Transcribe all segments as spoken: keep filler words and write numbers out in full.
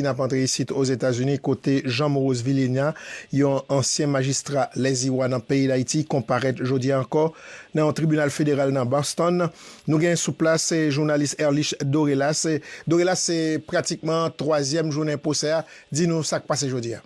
N ap antre isit Ozetazini, kote Jean Morose Vilhena, yon ansyen majistra Lèziwa nan peyi Dayiti, konparèt jodi a ankò nan yon tribinal federal nan Boston. Nou gen sou plas, eh, jounalis Erlich Dorelas. Eh, Dorelas, se pratikman twazyèm jounen pwosè a. Di nou sa k pase jodi a.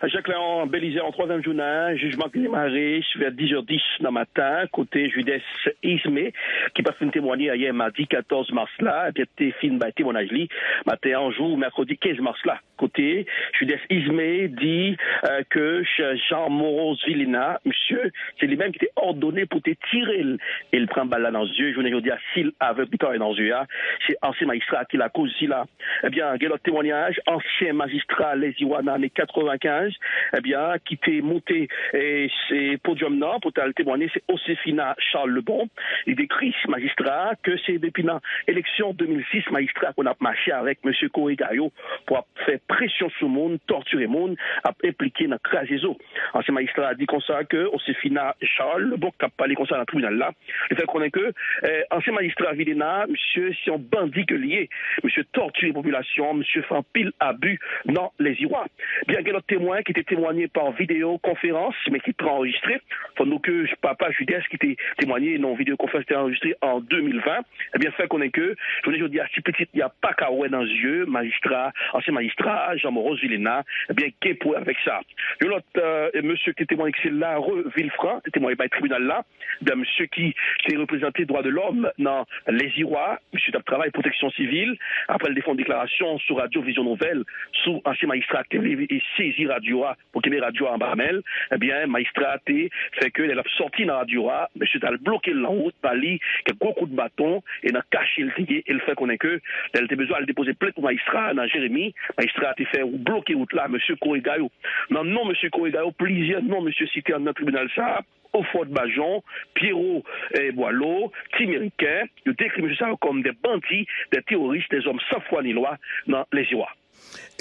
Jean Cléon Belizaire, an twazyèm jounen an, jijman ki demare vè dis è dis nan maten, kote Judes Ismé, ki pa t fin temwanye ayè madi katòz mas la, ebyen, te fin bay temwanyaj li maten an, jou mèkredi kenz mas la. Kote Judes Ismé di, eh, ke Jean Morose Vilhena, misye, se li menm ki te òdone pou te tire l, e l pran bal la nan zye. Jounen jodi a, si l avèg li travay nan zye a, se ansyen majistra ki lakoz sila. Ebyen, gen lòt temwanyaj, ansyen majistra Lèziwa nan ane katrevenkenz, ebyen, ki te moute, e, se podyòm nan pou t al temwanye, se Osefina Charles Lebon. Li dekri majistra a ke se depi nan eleksyon de mil sis, majistra konn ap mache avèk mesye Koregayo pou ap fè presyon sou moun, tòtire moun, ap enplike nan kraze zo. Ansyen majistra a di konsa ke Osefina Charles Lebon, k ap pale konsa nan tribinal la, li fè konnen ke, eh, ansyen majistra Vilhena, misye se yon bandi ke li ye. Misye tòtire popilasyon an, misye fè anpil abi nan Lèziwa. Byen gen lòt temwen ki te temwanye pa videyo konferans, men ki te anrejistre. Fò nou ke papa Judes ki te temwanye nan videyo konferans te anrejistre an de mil ven, ebyen, fè konnen ke jounen jodi a, si pitit li a pa ka wè nan zye majistra, ansyen majistra Jean Morose Vilhena, ebyen, gen pwoblèm avèk sa. Yon lòt, eh, mesye ki te temwanye, ki se Larue Vilfranc, te temwanye bay tribinal la, de misye ki te reprezante dwa de lòm nan Lèziwa. Misye t ap travay pwoteksyon sivil. Apre l te fè yon deklarasyon sou radyo Vizyon Nouvèl sou ansyen majistra ki te vle sezi radyo a pou kenbe radyo a anba men l, ebyen, majistra a te fè ke lè l ap sòti nan radyo a, misye t al bloke l nan wout, ba li kèk gwo kout baton, e nan kache l te ye, e l fè konnen ke lè l te bezwen al depoze plent pou majistra a nan Jeremi, majistra a te fè bloke wout la, mesye Koregayo. Nan non mesye Koregayo, plizyè non mesye site anndan tribinal sa a, Oford Bajon, Pierrot, eh, Boileau, Ti Meriken, yo dekri mesye sa yo kòm de bandi, de teworis, de zòm san fwa ni lwa nan Lèziwa.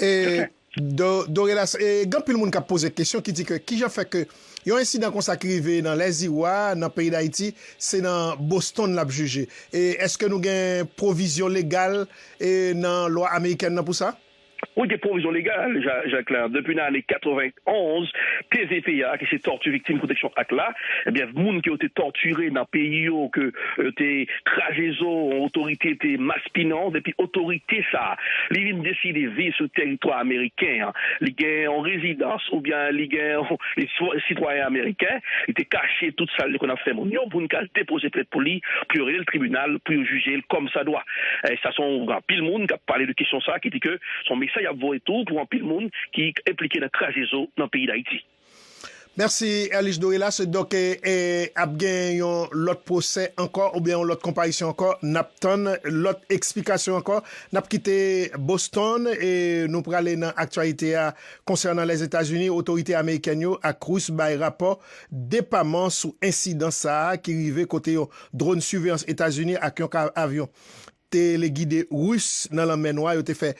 E, Do-, Dorelas, e, gen anpil moun k ap poze kesyon ki di ke kijan fè ke yon ensidan konsa ki rive nan Lèziwa, nan peyi Dayiti, se nan Boston l ap jije. E èske nou gen pwovizyon legal, e, nan lwa amerikèn nan pou sa? Wi, gen pwovizyon legal, Ja-, Jacques Clair. Depi nan ane katrevenn onz, T V P A, ki se Torture Victims Protection Act la, ebyen, moun ke yo te tòtire nan peyi yo, ke yo te kraze zo, yon otorite te maspinen, depi otorite sa a, li vin deside viv sou teritwa ameriken an, li gen yon rezidans oubyen li gen yon, li swa sitwayen ameriken, li te kache tout sa l te konn ap fè moun yo, pou n ka depoze plent pou li, pou yo rele l tribinal, pou yo jije l kòmsadwa. E sa se yon anpil moun k ap pale de kesyon sa a, ki di ke se yon mesaj y ap voye tou pou anpil moun ki enplike nan kraze zo nan peyi Dayiti. Mèsi, Erlich Dorelas. Donk, e, e, ap gen yon lòt pwosè ankò, oubyen yon lòt konparisyon ankò. N ap tann lòt eksplikasyon ankò. N ap kite Boston e nou prale nan aktyalite a konsènan Lèzetazini. Otorite amerikèn yo ak Ris bay rapò depaman sou ensidan sa a ki rive kote yon dwòn siveyans Etazini ak yon ka avyon telegide Ris nan Lanmè Nwa yo te fè